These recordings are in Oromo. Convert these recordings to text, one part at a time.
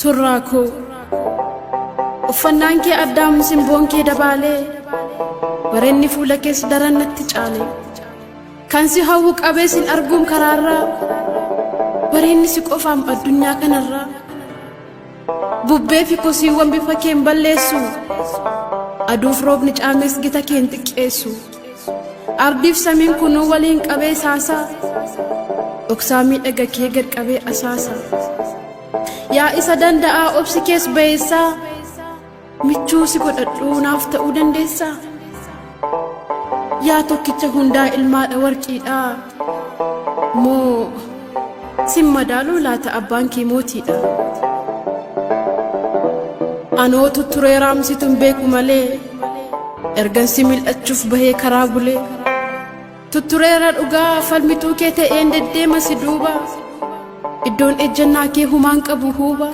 Surraa koo Uffannaan kee addaam simboon kee dabaalee Bareenni fuula kees daran natti caale Kan si hawwu qabee sin arguum karaarraa Bareenni si qofaam addunyaa kanarraa Bubbee fi kosiiwwan bifa keen balleessu Aduuf roobni caames gita keen xiqqeessu Ardiif samiin kunuu waliin qabee saasaa Dhoksaa miidhaga kee gad qabee asaasa Yaa isa danda'aa obsi kees bayeessaa Michuu si godhadhuu naaf ta'uu dandeessaa Yaa tokkicha hundaa ilmaadha warqiidha Moo sin madaaluu laata abbaan kee mootiidha Anoo tutturee raamsitu hin beeku malee Ergan si mil'achuuf bahee karaa bulee Tuttureera dhugaa falmituu kee ta'een deddeema si duuba Iddoon ejjennaa kee humaan qabu huuba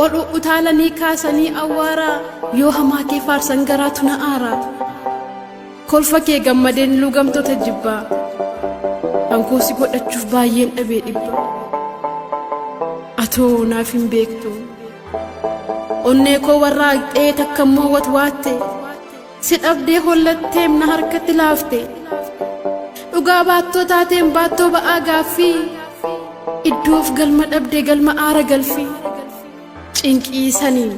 Ol utaalanii kaasanii awwaara Yoo hamaa kee faarsan garaatu na aara Kolfa kee gammadeen luugamtoota jibbaa Kan koo si godhachuuf baay'een dhabee dhibba Atoo naaf hin beektu Onnee koo warraaqxee takkammoo watwaatte Si dhabdee hollatteem na harkatti laafte Dhugaa baattoo taateen baattoo ba'aa gaaffii Iddoof galma dhabdee galma aara galfii Cinqii saniin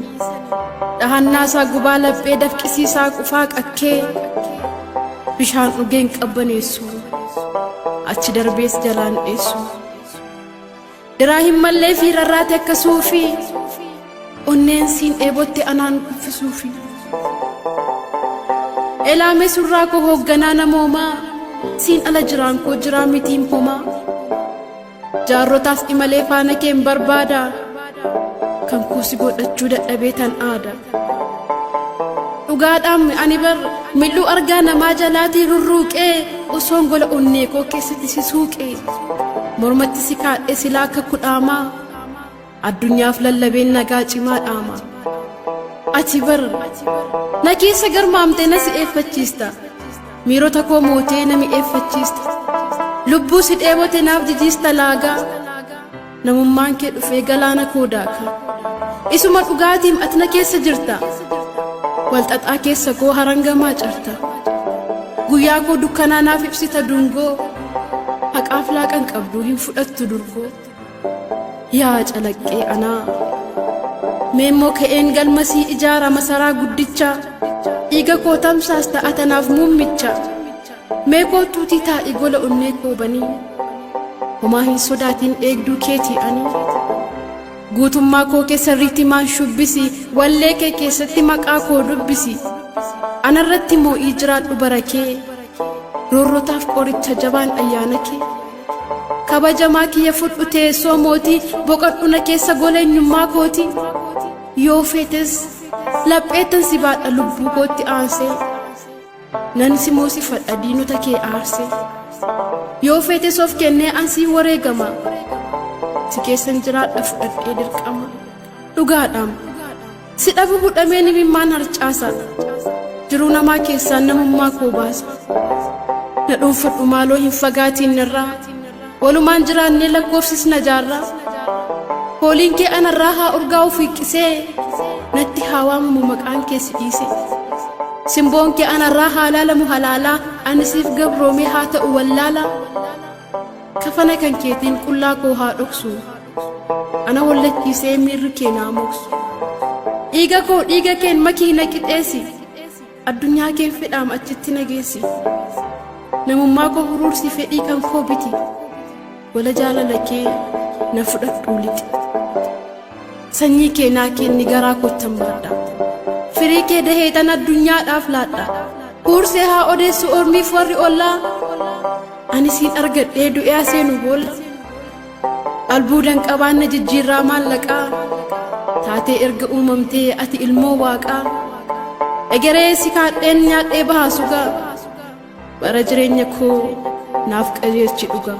dhahannaa isaa gubaa laphee dafqisiisaa qufaa qakkee Bishaan dhugeen qabbaneessu achi darbees jalaan dheessu Diraa hin mallee fi rarraate akka suufii onneen siin dheebotte anaan kuffisuufi. Elaamee surraa koo hoogganaa namoomaa siin ala jiraan koo jiraa mitiin homaa. Jaarrotaas imalee faana keen barbaada kan koo si godhachuu dadhabee tan aada. Dhugaadhaan ani bar mil'uu argaa namaa jalaatii rurruuqee osoon gola onnee koo keessatti si suuqee mormatti si kaadhee silaa akka kudhaamaa addunyaaf lallabeen nagaa cimaa dhaama. Ati bar na keessa garmaamtee na si'eeffachiista miirota koo mootee na mi'eeffachiista lubbuu si dheebote naaf jijiista laagaa Namummaan kee dhufee galaana koo daaka. Isuma dhugaatiim ati na keessa jirta. Walxaxaa keessa koo harangamaa carta. Guyyaa koo dukkanaa naaf ibsita dungoo. Haqaaf laaqan qabdu hin fudhattu durgoo. Yaa calaqqee anaa. Meemmoo ka'een galma sii ijaara masaraa guddicha. Dhiiga koo tamsaasta atanaaf muummicha. Mee koottuutii taa'i gola onnee koo banii. Homaa hin sodaatiin eegduu keetii ani. Guutummaa koo keessa riitimaan shubbisi, wallee kee keessatti maqaa koo dubbisi. Anarratti moo'ii jiraadhu bara kee, roorrotaaf qoricha jabaan ayyaana kee. Kabajamaa kiyya fudhu teessoo mootii, boqodhu na keessa gola eenyummaa kootii. Yoo feetes lapheettan si baadha lubbuu kootti aansee. Nan si moosifadha diinota kee aarsee. Yoo feetes of kennee an siin wareegama. Si keessan jiraadha fudhadhee dirqama. Dhugaadhaam. Si dhabu budhamee nimimmaan harcaasa. Jiruu namaa keessaan namummaa koo baasa. Na dhuunfadhu maaloo hin fagaatiin narraa. Walumaan jiraannee lakkoofsisna jaarraa. Fooliin kee anarraa haa urgaa'u fiiqqisee. Natti haa waamamu maqaan kee si dhiise. Simboon kee anarraa haa laalamu halaalaa. Ani siif gabroomee haa ta'u wallaalaa. Kafana kan keetiin qullaa koo haa dhoksu. Ana hollachiisee miirri kee naa moksu. Dhiiga koo dhiiga keen makii na qixeessi. Addunyaa keen fedhaam achitti na geessi. Namummaa koo huruursi fedhii kan koo biti. Gola jaalala kee na fudhadhuu lixi. Sanyii kee naa kenni garaa koottan baadha. Firii kee dahee tan addunyaadhaaf laadha. Huursee haa odeessu ormiif warri ollaa. Ani siin argadhee du'ee aseenu boolla. Albuudan qabaanne jijjiirraa maallaqaa. Taatee erga uumamtee ati ilmoo waaqaa. Egeree si kaadheen nyaadhee baha sugaa. Bara jireenya koo naaf qajeelchi dhugaa.